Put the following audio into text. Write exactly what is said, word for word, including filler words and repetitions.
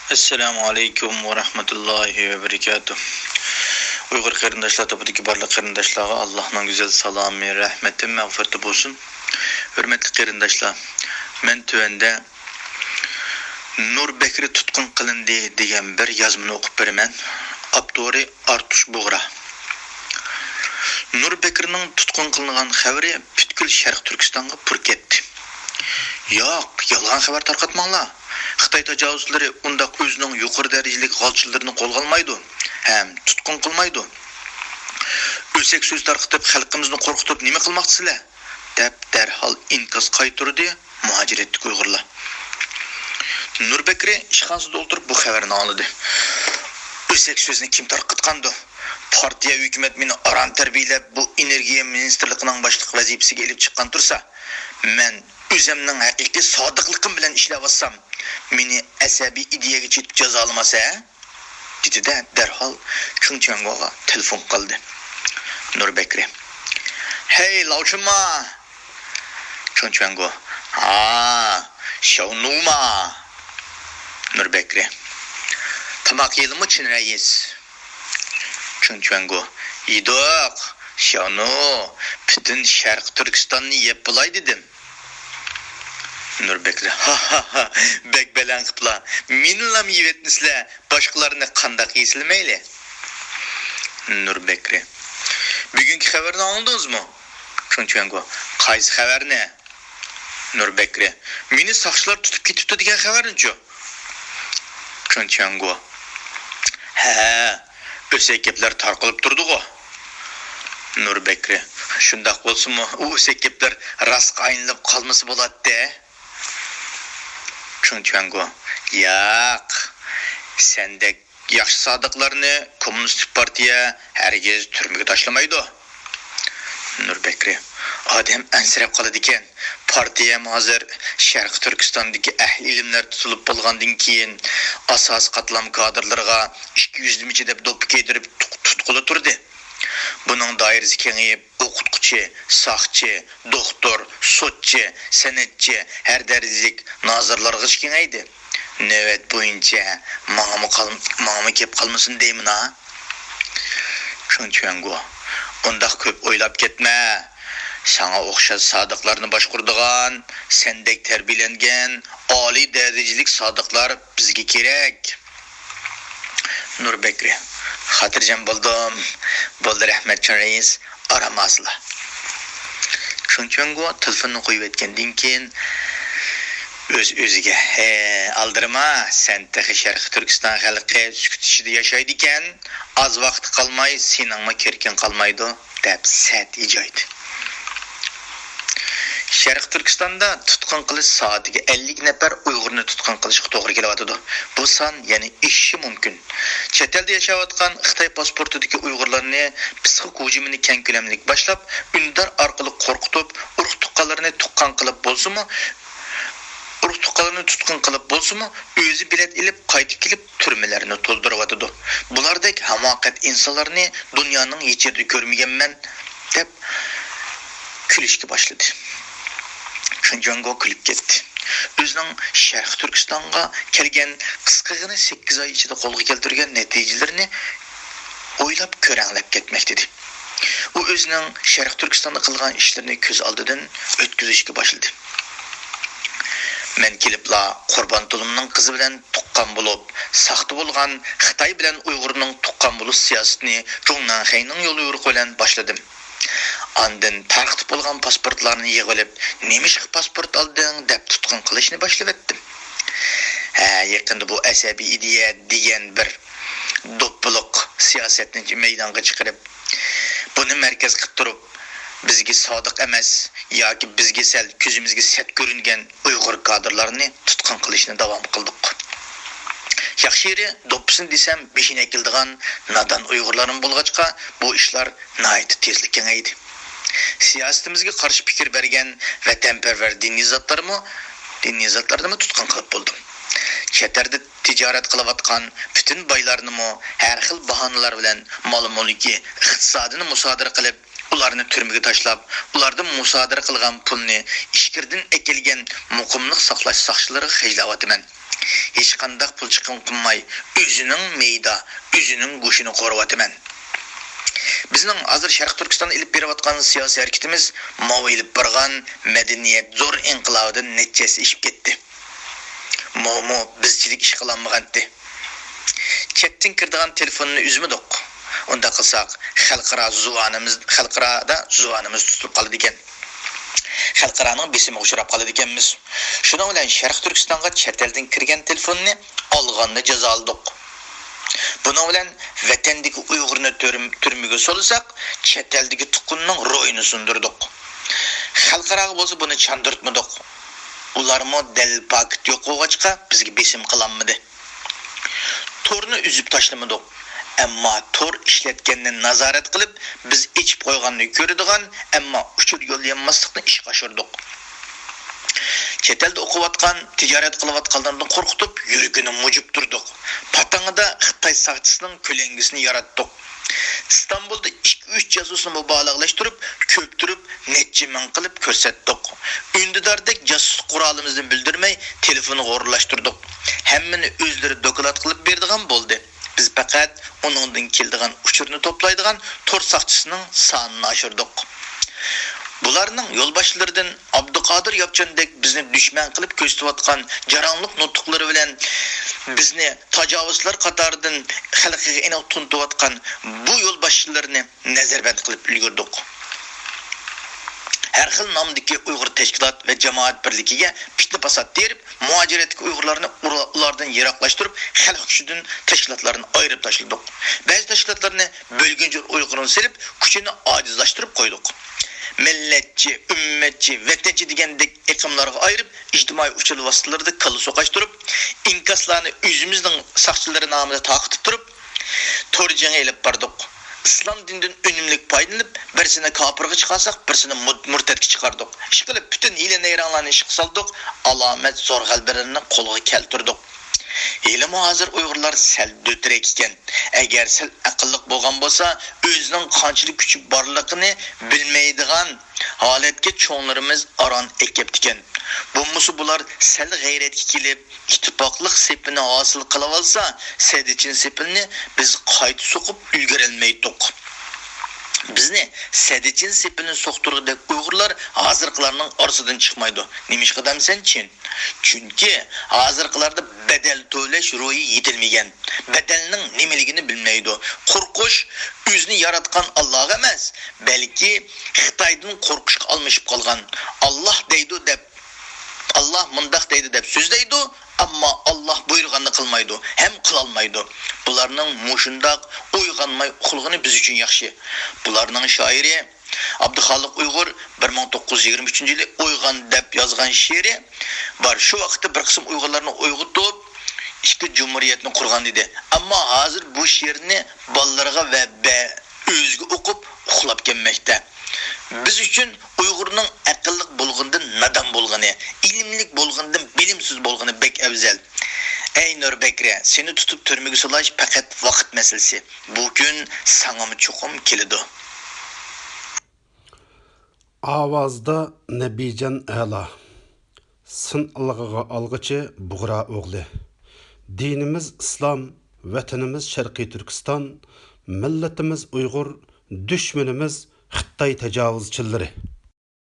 ئەسسالامۇ ئەلەيكۇم ۋە رەھمەتۇللاھى ۋە بەرىكاتۇھ. ئۇيغۇر قېرىنداشلار توپىدىكى بارلىق قېرىنداشلارغا ئاللاھنىڭ گۈزەل سالامى، رەھمىتى، مەغپىرىتى بولسۇن. ھۆرمەتلىك قېرىنداشلار، مەن تۆۋەندە نۇر بەكرى تۇتقۇن قىلىندى دېگەن بىر يازمىنى ئوقۇپ بېرىمەن. ئاپتورى ئارتۇش بۇغرا. نۇر بەكرىنىڭ تۇتقۇن قىلىنغان خەۋىرى پۈتكۈل شەرقىي تۈركىستانغا پۇر كەتتى. ياق، يالغان خەۋەر تارقاتماڭلار. خىتاي تاجاۋۇزچىلىرى ئۇنداق ئۆزىنىڭ يۇقىرى دەرىجىلىك غالچىلىرىنى قولغا ئالمايدۇ ھەم تۇتقۇن قىلمايدۇ. ئۆسەك سۆز تارقىتىپ، خەلقىمىزنى قورقۇتۇپ نېمە قىلماقچىسىلەر؟ دەپ دەرھال ئىنكاس قايتۇردى مۇھاجىرەتتىكى ئۇيغۇرلار. نۇر بەكرى ئىشخانىسىدا ئولتۇرۇپ بۇ خەۋەرنى ئاڭلىدى. ئۆسەك سۆزنى كىم تارقاتقاندۇ؟ پارتىيە، ھۆكۈمەت مېنى ئاران تەربىيەلەپ، بۇ ئېنېرگىيە مىنىستىرلىقىنىڭ باشلىقى ۋەزىپىسىگە ئېلىپ چىققان تۇرسا، مەن ئۆزۈمنىڭ ھەقىقىي سادىقلىقىم بىلەن ئىشلەۋاتسام، مېنى ئەسەبىي ئىدىيەگە چېتىپ جازالىماس ھە؟ دېدى-دە، دەرھال چېڭ چۈەنگوغا تېلېفون قىلدى. نۇر بەكرى. ھەي، لاۋچىنما! چېڭ چۈەنگو. ھا، شياۋنۇما! نۇر بەكرى. تاماق يېدىڭمۇ، چىن رەئىس؟ چېڭ چۈەنگو. يېدۇق، شياۋنۇ، پۈتۈن شەرقىي تۈركىستاننى يەپ بولاي دېدىم. نۇر بەكرى. ھا ھا ھا، بەك بەلەن قىپلا، مېنىلام يېۋەتمىسىلە، باشقىلارنى قانداق يېسىلە مەيلى؟ نۇر بەكرى. بۈگۈنكى خەۋەرنى ئاڭلىدىڭىزمۇ؟ چېڭ چۈەنگو. قايسى خەۋەرنى؟ نۇر بەكرى. مېنى ساقچىلار تۇتۇپ كېتىپتۇ دېگەن خەۋەرنىچۇ؟ چېڭ چۈەنگو. ھە، ئۆسەك گەپلەر تارقىلىپ تۇرىدىغۇ. نۇر بەكرى. شۇنداق بولسىمۇ، ئۇ ئۆسەك گەپلەر راستقا ئايلىنىپ قالمىسا بولاتتى. چېڭ چۈەنگو. ياق، سەندەك ياخشى سادىقلارنى كوممۇنىستىك پارتىيە ھەرگىز تۈرمىگە تاشلىمايدۇ. نۇر بەكرى. ئادەم ئەنسىرەپ قالىدىكەن. پارتىيەم ھازىر شەرقىي تۈركىستاندىكى ئەھلى ئىلىملەر تۇتۇلۇپ بولغاندىن كېيىن، ئاساسىي قاتلام كادىرلىرىغا ئىككى يۈزلىمىچى دەپ دوپپا كىيدۈرۈپ تۇق-، تۇتقىلى تۇردى. بۇنىڭ دائىرىسى كېڭىيىپ، ئوقۇتقۇچى، ساقچى، دوختۇر، سوتچى، سەنئەتچى، ھەر دەرىجىلىك نازىرلارغىچە كېڭەيدى. نۆۋەت بويىچە ماڭىمۇ قال-، ماڭىمۇ كەپ قالمىسۇن دەيمىنا. چېڭ چۈەنگو. ئۇنداق كۆپ ئويلاپ كەتمە. ساڭا ئوخشاش سادىقلارنى باشقۇرىدىغان، سەندەك تەربىيەلەنگەن ئالىي دەرىجىلىك سادىقلار بىزگە كېرەك. نۇر بەكرى. خاتىرجەم بولدۇم. بولدى، رەھمەت، چىن رەئىس. ئارام ئالسىلا. چېڭ چۈەنگو تېلېفوننى قويۇۋەتكەندىن كېيىن ئۆز-ئۆزىگە، ھە، ئالدىرىما، سەن تېخى شەرقىي تۈركىستان خەلقى سۈكۈت ئىچىدە ياشايدىكەن، ئاز ۋاقىت قالماي سېنىڭمۇ كىركىڭ قالمايدۇ، دەپ سەت ئىجايدى. شەرقىي تۈركىستاندا تۇتقۇن قىلىش سائىتىگە ئەللىك نەپەر ئۇيغۇرنى تۇتقۇن قىلىشقا توغرا كېلىۋاتىدۇ. بۇ سان يەنە ئېشىشى مۇمكىن. چەت ئەلدە ياشاۋاتقان خىتاي پاسپورتىدىكى ئۇيغۇرلارنى پىسخىك ھۇجۇمىنى كەڭ كۆلەملىك باشلاپ، ئۈندىدار ئارقىلىق قورقۇتۇپ، ئۇرۇق-تۇغقانلىرىنى تۇغقان قىلىپ بولسىمۇ، ئۇرۇق-تۇغقانلىرىنى تۇتقۇن قىلىپ بولسىمۇ، ئۆزى بېلەت ئېلىپ قايتىپ كېلىپ، تۈرمىلەرنى تولدۇرۇۋاتىدۇ. بۇلاردەك ھاماقەت ئىنسانلارنى دۇنيانىڭ ھېچ يېرىدە كۆرمىگەنمەن، دەپ كۈلۈشكە باشلىدى. چېڭ جۇەنگو كۈلۈپ كەتتى. ئۆزىنىڭ شەرقىي تۈركىستانغا كەلگەن قىسقىغىنە سەككىز ئاي ئىچىدە قولغا كەلتۈرگەن نەتىجىلىرىنى ئويلاپ كۆرەڭلەپ كەتمەكتىدى. ئۇ ئۆزىنىڭ شەرقىي تۈركىستاندا قىلغان ئىشلىرىنى كۆز ئالدىدىن ئۆتكۈزۈشكە باشلىدى. مەن كېلىپلا قۇربان تۇلۇمنىڭ قىزى بىلەن تۇغقان بولۇپ، ساختا بولغان خىتاي بىلەن ئۇيغۇرنىڭ تۇغقان بولۇش سىياسىتىنى جۇڭ نەنخەينىڭ يوليورۇقى بىلەن باشلىدىم. ئاندىن تارقىتىپ بولغان پاسپورتلارنى يىغىۋېلىپ، نېمىشقا پاسپورت ئالدىڭ دەپ تۇتقۇن قىلىشنى باشلىۋەتتىم. ھە، يېقىندا بۇ ئەسەبىي ئىدىيە دېگەن بىر دوپپىلىق سىياسەتنى مەيدانغا چىقىرىپ، بۇنى مەركەز قىلىپ تۇرۇپ، بىزگە سادىق ئەمەس ياكى بىزگە سەل كۆزىمىزگە سەت كۆرۈنگەن ئۇيغۇر كادىرلارنى تۇتقۇن قىلىشنى داۋام قىلدۇق. ياخشى يېرى، دوپپىسىنى دېسەم بېشىنى ئەكېلىدىغان نادان ئۇيغۇرلارمۇ بولغاچقا، بۇ ئىشلار ناھايىتى تېزلا كېڭەيدى. سىياسىتىمىزگە قارشى پىكىر بەرگەن ۋەتەنپەرۋەر دىنىي زاتلارمۇ، دىنىي زاتلارنىمۇ تۇتقۇن قىلىپ بولدۇم. چەت ئەلدە تىجارەت قىلىۋاتقان پۈتۈن بايلارنىمۇ ھەر خىل باھانىلەر بىلەن مال-مۈلكى، ئىقتىسادىنى مۇسادىرە قىلىپ، ئۇلارنى تۈرمىگە تاشلاپ، ئۇلاردىن مۇسادىرە قىلغان پۇلنى ئىچكىرىدىن ئەكەلگەن مۇقىملىق ساقلاش ساقچىلىرىغا خەجلەۋاتىمەن. ھېچقانداق پۇل چىقىم قىلماي، ئۆزىنىڭ مېيىدا، ئۆزىنىڭ گۆشىنى قورۇۋاتىمەن. بىزنىڭ ھازىر شەرقىي تۈركىستاندا ئېلىپ بېرىۋاتقان سىياسىي ھەرىكىتىمىز ماۋۇ ئېلىپ بارغان مەدەنىيەت زور ئىنقىلابىدىن نەچچە ھەسسە ئېشىپ كەتتى. ماۋۇمۇ بىزچىلىك ئىش قىلالمىغانتى. چەتتىن كىرىدىغان تېلېفوننى ئۈزمىدۇق. ئۇنداق قىلساق، خەلقئارا زۇۋانىمىز، خەلقئارادا زۇۋانىمىز تۇتۇلۇپ قالىدىكەن. خەلقئارانىڭ بېسىمىغا ئۇچراپ قالىدىكەنمىز. شۇنىڭ بىلەن شەرقىي تۈركىستانغا چەت ئەلدىن كىرگەن تېلېفوننى ئالغاننى جازالىدۇق. بۇنىڭ بىلەن ۋەتەندىكى ئۇيغۇرنى تۈرم-، تۈرمىگە سولىساق، چەت ئەلدىكى تۇغقىنىنىڭ روھىنى سۇندۇردۇق. خەلقئاراغا بولسا بۇنى چاندۇرتمىدۇق. ئۇلارمۇ دەلىل پاكىت يوق بولغاچقا، بىزگە بېسىم قىلالمىدى. تورنى ئۈزۈپ تاشلىمىدۇق. ئەمما تور ئىشلەتكەننى نازارەت قىلىپ، بىز ئېچىپ قويغاننى كۆرىدىغان، ئەمما ئۇچۇر يوللىيالماسلىقنى ئىشقا ئاشۇردۇق. چەت ئەلدە ئوقۇۋاتقان، تىجارەت قىلىۋاتقانلارنى قورقۇتۇپ، يۈرىكىنى مۇجۇپ تۇردۇق. پاتىڭىدا خىتاي ساقچىسىنىڭ كۆلەڭگىسىنى ياراتتۇق. ئىستانبۇلدا ئىككى-ئۈچ جاسۇسنى مۇبالىغىلەشتۈرۈپ، كۆپتۈرۈپ، نەچچە مىڭ قىلىپ كۆرسەتتۇق. ئۈندىداردەك جاسۇسلۇق قورالىمىزنى بىلدۈرمەي، تېلېفونغا ئورۇنلاشتۇردۇق. ھەممىنى ئۆزلىرى دوكلات قىلىپ بېرىدىغان بولدى. بىز پەقەت ئۇنىڭدىن كېلىدىغان ئۇچۇرنى توپلايدىغان تور ساقچىسىنىڭ سانىنى ئاشۇردۇق. بۇلارنىڭ يولباشچىلىرىدىن ئابدۇقادىر ياپچاندەك بىزنى دۈشمەن قىلىپ كۆرسىتىۋاتقان جاراڭلىق نۇتۇقلىرى بىلەن بىزنى تاجاۋۇزچىلار قاتارىدىن خەلقىگە ئېنىق تونۇتۇۋاتقان بۇ يولباشچىلىرىنى نەزەربەند قىلىپ ئۈلگۈردۇق. ھەر خىل نامدىكى ئۇيغۇر تەشكىلات ۋە جامائەت بىرلىكىگە پىتنە-پاسات تېرىپ، مۇھاجىرەتتىكى ئۇيغۇرلارنى ئۇرا-، ئۇلاردىن يىراقلاشتۇرۇپ، خەلق كۈچىدىن تەشكىلاتلارنى ئايرىپ تاشلىدۇق. بەزى تەشكىلاتلارنى بۆلگۈنچى ئۇيغۇرنى سېلىپ، كۈچىنى ئاجىزلاشتۇرۇپ قويدۇق. مىللەتچى، ئۈممەتچى، ۋەتەنچى دېگەندەك ئېقىملارغا ئايرىپ، ئىجتىمائىي ئۇچۇر ۋاسىتىلىرىدە كاللا سوقاشتۇرۇپ، ئىنكاسلارنى ئۆزىمىزنىڭ ساقچىلىرى نامىدا تارقىتىپ تۇرۇپ، تور جېڭى ئېلىپ باردۇق. ئىسلام دىنىدىن ئۈنۈملۈك پايدىلىنىپ، بىرسىنى كاپىرغا چىقارساق، بىرسىنى مۇ-، مۇرتەتكە چىقاردۇق. ئىشقىلىپ، پۈتۈن ھىيلە-نەيرەڭلارنى ئىشقا سالدۇق، ئالامەت زور غەلىبىلەرنى قولغا كەلتۈردۇق. ھېلىمۇ ھازىر ئۇيغۇرلار سەل دۆترەك ئىكەن. ئەگەر سەل ئەقىللىق بولغان بولسا، ئۆزىنىڭ قانچىلىك كۈچى بارلىقىنى بىلمەيدىغان ھالەتكە چوڭلىرىمىز ئاران ئەكەپتىكەن. بولمىسا بۇلار سەل غەيرەتكە كېلىپ، ئىتتىپاقلىق سېپىنى ھاسىل قىلىۋالسا، سەددىچىن سېپىلنى بىز قايتا سوقۇپ ئۈلگۈرەلمەيتتۇق. بىزنى سەددىچىن سېپىلنى سوقتۇرغۇدەك ئۇيغۇرلار ھازىرقىلارنىڭ ئارىسىدىن چىقمايدۇ. نېمىشقا دەمسەن، چىن؟ چۈنكى ھازىرقىلاردا بەدەل تۆلەش روھى يېتىلمىگەن. بەدەلنىڭ نېمىلىكىنى بىلمەيدۇ. قورقۇش ئۆزىنى ياراتقان ئاللاغا ئەمەس، بەلكى خىتايدىن قورقۇشقا ئالمىشىپ قالغان. ئاللا دەيدۇ دەپ، ئاللا مۇنداق دەيدۇ دەپ سۆزلەيدۇ، ئەمما ئاللا بۇيرۇغاننى قىلمايدۇ ھەم قىلالمايدۇ. بۇلارنىڭ مۇشۇنداق ئويغانماي ئۇخلىغىنى بىز ئۈچۈن ياخشى. بۇلارنىڭ شائىرى ئابدۇخالىق ئۇيغۇر بىر مىڭ توققۇز يۈز يىگىرمە ئۈچىنچى يىلى ئويغان دەپ يازغان شېئىرى بار. شۇ ۋاقىتتا بىر قىسىم ئۇيغۇرلارنى ئويغىتىپ، ئىككى جۇمھۇرىيەتنى قۇرغان ئىدى. ئەمما ھازىر بۇ شېئىرنى بالىلىرىغا ۋە بە-، ئۆزىگە ئوقۇپ ئۇخلاپ كەلمەكتە. بىز ئۈچۈن ئۇيغۇرنىڭ ئەقىللىق بولغىنىدىن نادان بولغىنى، ئىلىملىك بولغىنىدىن بىلىمسىز بولغىنى بەك ئەۋزەل. ئەي نۇر بەكرى، سېنى تۇتۇپ تۈرمىگە سولاش پەقەت ۋاقىت مەسىلىسى. بۇ كۈن ساڭىمۇ چوقۇم كېلىدۇ. ئاۋازدا نەبىجان ئەلا. سىن ئالغىغا ئالغۇچى بۇغرا ئوغلى. دىنىمىز ئىسلام، ۋەتىنىمىز شەرقىي تۈركىستان، مىللىتىمىز ئۇيغۇر، دۈشمىنىمىز خىتاي تاجاۋۇزچىلىرى.